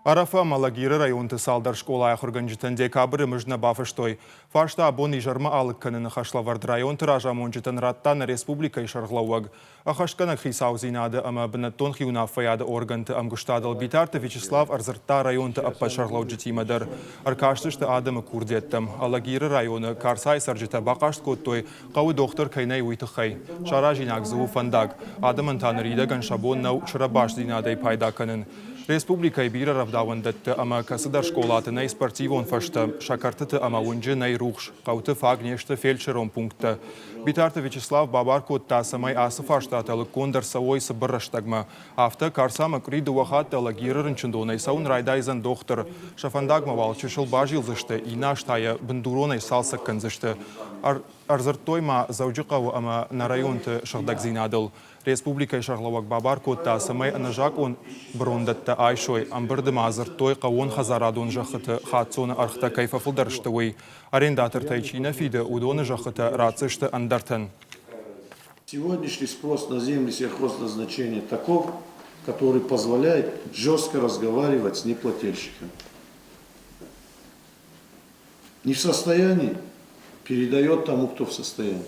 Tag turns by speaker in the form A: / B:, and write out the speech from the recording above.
A: Ӕрӕфы ӕмӕ Алагиры районты цалдӕр скъолайы ахуыргӕнджытӕн декабры мызд нӕ бафыстой. Фарста абон изӕрмӕ алыг кӕныны хӕслӕвӕрд районты разамонджытӕн радта нӕ республикӕйы сӕргълӕууӕг. Ӕххӕстгӕнӕг хицаудзинады ӕмӕ бынӕттон хиуынаффӕйады оргӕнты ӕмгуыстадыл Битарты Вячеслав ӕрдзырдта районты ӕппӕт сӕргълӕуджытимӕ дӕр. Ӕркастысты адӕмы курдиӕттӕм. Алагиры районы Карцайы цӕрджытӕ бахъаст кодтой, хъӕуы дохтыр кӕй нӕй, уый тыххӕй. Саразинаг дзы у фӕндаг. Адӕмӕн та ныридӕгӕн сӕ бон нӕу чырӕбастдзинадӕй пайда кӕнын. Республикӕйы бирӕ рӕвдауӕндӕтты ӕмӕ кӕцыдӕр скъолаты нӕй спортивон фӕзтӕ, сӕ кӕртыты ӕмӕ уынджы нӕй рухс, хъӕуты фаг не сты фельдшерон пункттӕ. Битарты Вячеслав бабар кодта, цӕмӕй ацы фарстатӕ лыггонд ӕрцӕуой цыбыр рӕстӕгмӕ. Афтӕ Карцамы къуыри дыууӕ хатты Алагиры рынчындонӕй цӕуын райдайдзӕн дохтыр. Сӕ фӕндагмӕ уал чысыл базилдзысты, иннӕ аз та йӕ бындуронӕй цалцӕг кӕндзысты. Ӕрдзырдтой ма Дзӕуджыхъӕуы ӕмӕ нӕ районты сыгъдӕгдзинадыл. Республикӕйы сӕргълӕууӕг бабар кодта, цӕмӕй ӕнӕзакъон бырондӕттӕ айсой. Ӕмбырды ма дзырдтой, хъӕууонхӕдзарадон зӕххыты хаццоны ӕргътӕ кӕй фӕфылдӕр сты, уый. Арендатортӕй чи нӕ фиды, уыдоны зӕххытӕ ратдзысты ӕндӕртӕн.
B: Сегодняшний спрос на земли сельхозназначения таков, который позволяет жестко разговаривать с неплательщиками. Не в состоянии, передает тому, кто в состоянии.